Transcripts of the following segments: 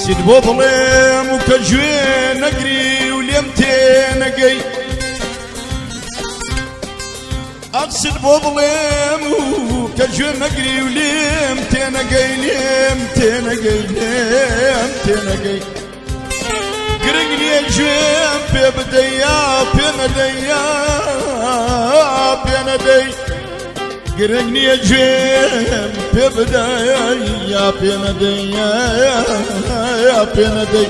سید بۆ بڵێم و کە گوێ نەگری و لێم تێنەگەی ئەقسد بۆ بڵێم و کە گوێ نەگری و لێم تێنەگەی لێم تێنەگەی لێم تێنەگەی گرنگ نییە گوێم پێ بدەی یا پێ نەدەی یا پێ نەدەی گرنگ نییە گوێم پێ بدەی یا پێ نەدەی یا پێ نەدەی.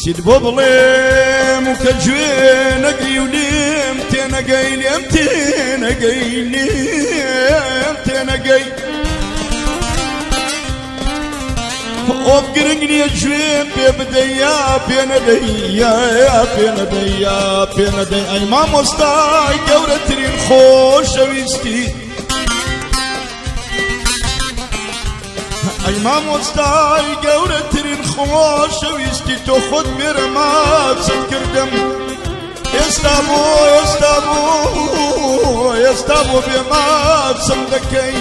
سید بۆ بڵێم و کە گوێ نەگری و لێم تێنەگەی لێم تێنەگەی لێم تێنەگەی ئۆف گرنگ نییە گوێم پێ بدەی یا پێ نەدەی یا پێ نەدەی یا پێ نەدەی ئەی مامۆستای گەورەترین خۆشەویستی ئەی مامۆستای گەورەترین خۆشەویستی تۆ خۆت بێرە ماچت کردم ئێستا بۆ ئێستا بۆ ئێستا بۆ بێ ماچم دەکەی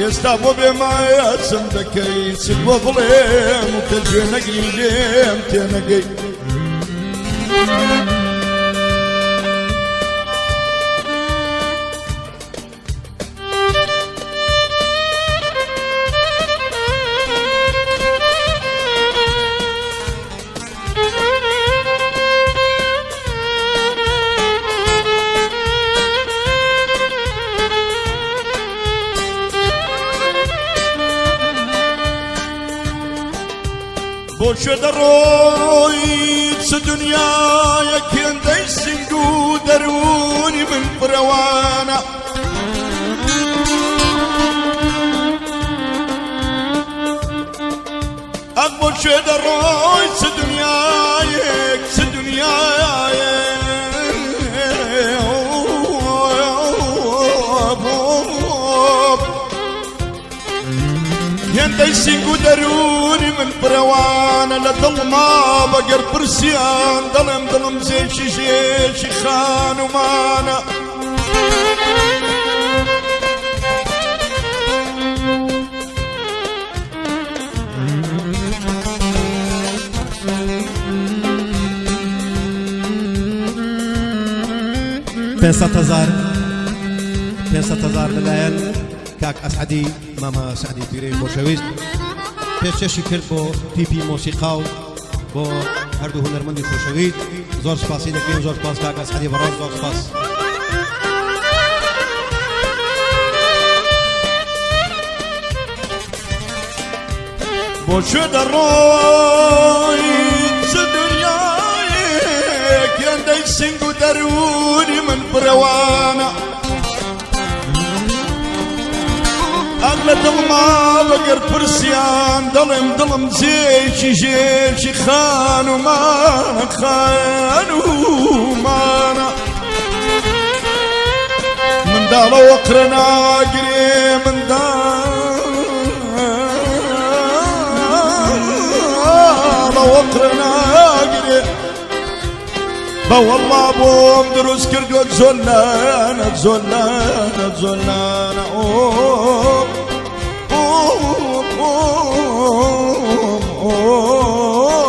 ئێستا بۆ بێ ماچم دەکەی چ بۆ بڵێم و کە گوێ نەگری لێم تێنەگەی. بۆ کوێ دەڕۆی چ دنیایەک هێندەی سنگ و دەروونی من پرەوانە ئەک بۆ کوێ دەڕۆی چ دنیایەک چ دنیایەک هێندەی سینگ و دەروونی من پرەوانە لە دڵما بەگەر پرسیان دەڵێم دڵم زێکی ژێکی خانومانە. پێنج هەزار لەلایەن کاک ئەسعەدی مامە سەعدی پیرەی خۆشەویست پێشکەشی کرد بۆ تیپی مۆسیقا و بۆ هەردوو هونەرمەندی خۆشەویست. زۆر سپاسی دەکەین، زۆر سپاس کاک ئەسعەدی بەڕێز، زۆر سپاس. بۆ کوێ دەڕۆی چ دنیایەک هێندەی سنگ و دەروونی من پرەوانە ئەم لە دڵما بەگەر پرسیان دەڵێم دڵم جێکی ژێکی خانومانە خانومانە منداڵە وەقرە ناگرێ منداڵە وەقرە ناگرێ بە وەڵا بۆم دروست کردووە زۆلانە زۆلانە زۆلانە ئۆ ئۆ ئۆ ئۆ.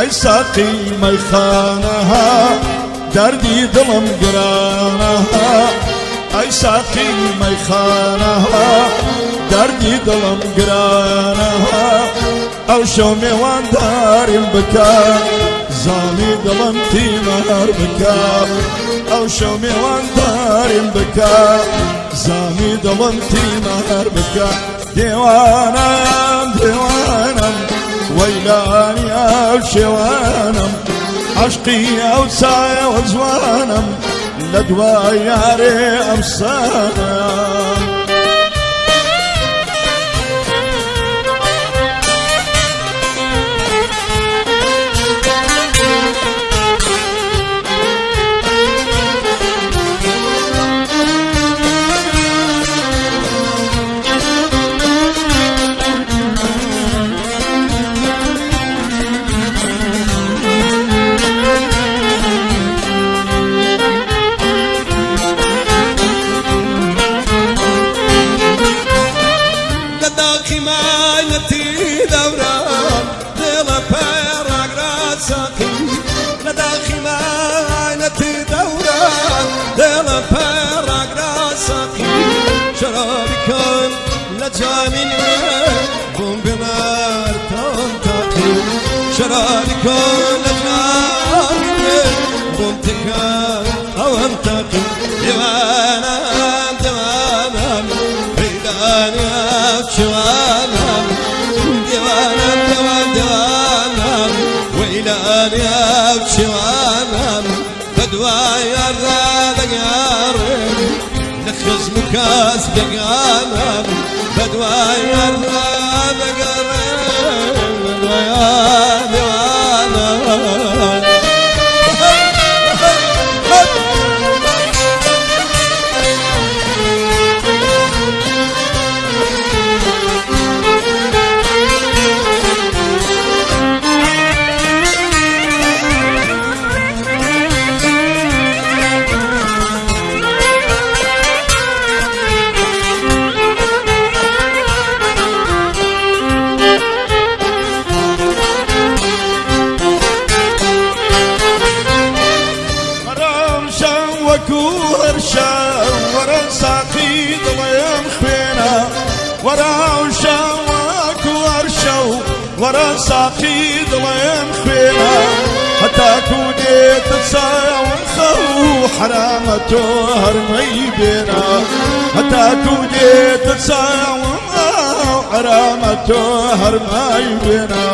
ئەی ساقی مەیخانەها دەردی دڵم گرانەها ئەی ساقی مەیخانەها دەردی دڵم گرانەها ئەو شەو مێوانداریم بکە زامی دڵم تیمار بکە ئەو شەو مێوانداریم بکە زامی دڵم تیمار بکە دێوانم دێوانم وەیلانی ئەو شێوانم عەشقی ئەو چایەوە جوانم لە دوای یارێ ئەمسانم. کاس بگانم بدوای بگرم بدوای دیوانم. وەرە ساقی دڵێم خوێنە هەتاکو دێتە چاوم خەو حرامە تۆ هەرمەی بێنە هەتاکو دێتە چاوم حرامە تۆ هەرمای بێنە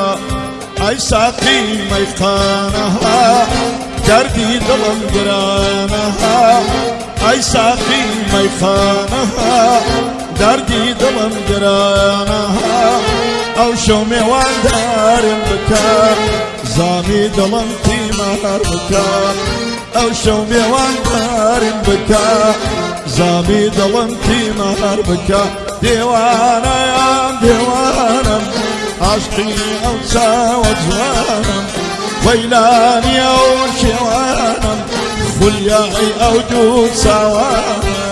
ئەی ساقی مەیخانەها دەردی دڵم گرانەها ئەی ساقی مەیخانەها دەردی دڵم گرانەها ئەو شەو مێواندارم بکە زامی دڵم تیمار بکە ئەو شەو مێواندارم بکە زامی دڵم تیمار بکە دێوانەیان دێوانم عاشقی ئەو چاوە جوانم وەیلانی ئەو شێوانم خولیای ئەو دوو چاوانم.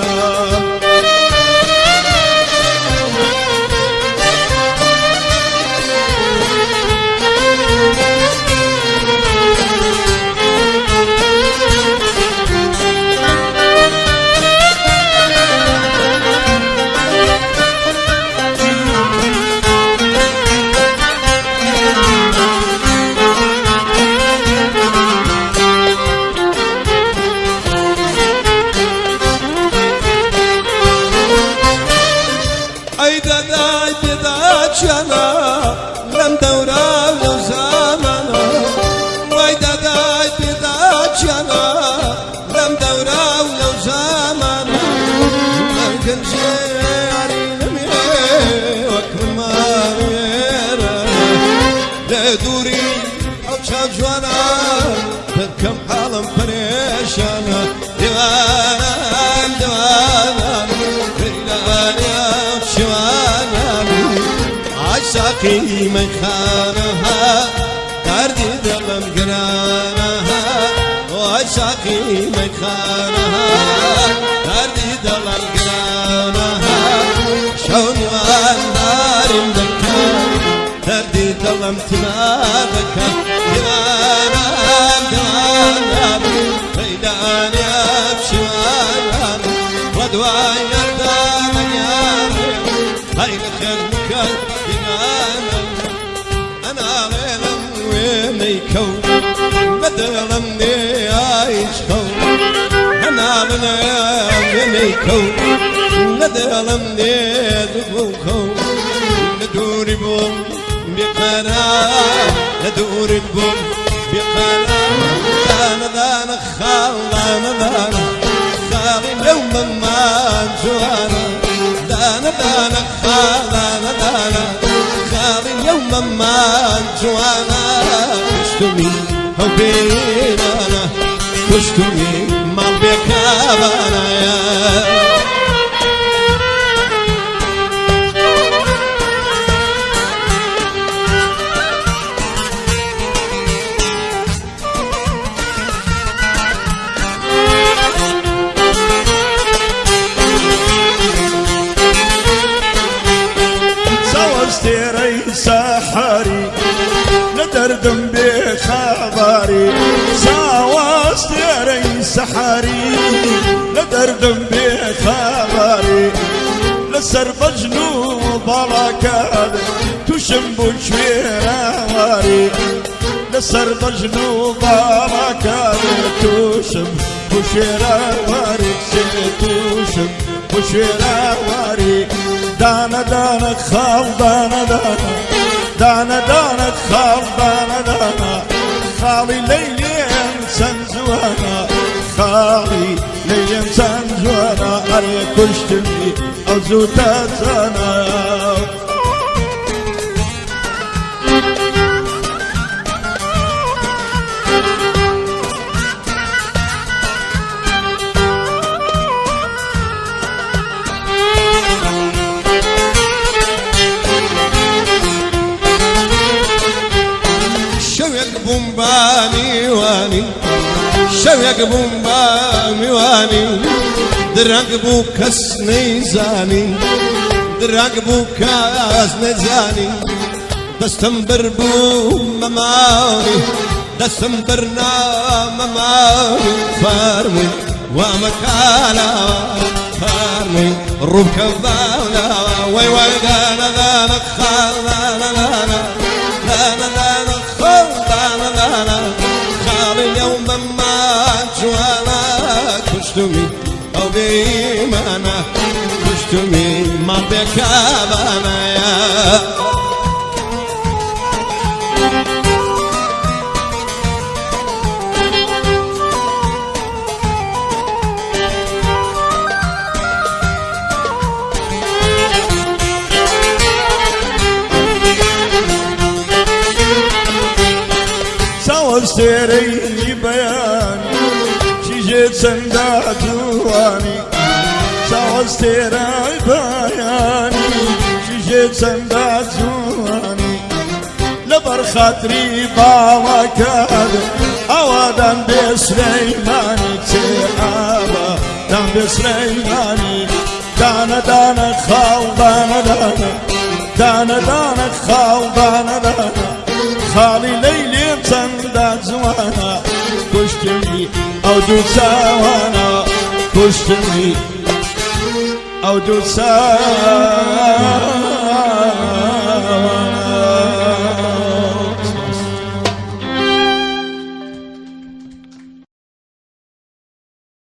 كم حالم پريشانة ديوانم ديوانم ليلاني شوانم عشاقي من خانها دردي دلم قرانها وعشاقي من خانها دردي دلم قرانها شوني وان دارم دكا دردي دلم تمادكا. وێنەی کەو بەدڵم نێ ئایش خەو هەناڵنە وێنەی کەو لە دڵم نێ خەو لە دووری بووم بێقەرار لە دووری بووم بێقەرار دانە دانە خاڵ دانە دانە خاڵی لەو مەمان جوانە دانە دانە خاڵ دانە دانە خاڵی لەو مەمان جوانە کوشتمی ئەو بێمانە کوشتمی ماڵ بێکابانایە. ساوەستێرەی سەحاری لە دەردم بێخەباری ساوەستێرەی سەحاری لە دەردم بێخەباری لەسەر بەژن و باڵاکان تووشم بوو شوێنەواری لەسەر بەژن و باڵاکان تووشم بوو شوێنەواری تووشم بوو شوێنەواری دانە دانە خاڵ دانە دانە دانە دانە خاڵ دانە دانە خاڵی لەیلێم چەند جوانە خاڵی لەیلێم چەند جوانە ئەرێ کوشتمی ئەو زووتە جانە. شەوێک بووم بە میوانی شەوێک بووم بە میوانی درەنگ بوو کەس نەیزانی درەنگ بوو کەس نەزانی دەستم بەر بوو مەمانی دەستم بەر نامەمانی فەرمووی وا مەکانەوە فەرمووی ڕووبکە باونەوە وەی وەی دانە دانە خاڵ دانە دانە دانە دانە خاڵ دانە دانە خاڵی لەو مەمان جوانە کوشتمی ئەو بێئیمانە کوشتمی ماڵ بێکابانایە. ساوەستێرەی بەیانی چیژێ چەندە جوانی ساوەستێرەی بەیانی چیژێ چەندە جوانی لەبەر خاتری باڵاکان ئاوادان بێ سلەیمانی چێ ئاوادان بێ سلەیمانی دانە دانە خاڵ دانە دانە دانە دانە خاڵ دانە دانە خاڵی لەیلێم چەندە جوانە کوشتمی ئەو دوو چاوانە کوشتمی ئەو دوو چاوانە.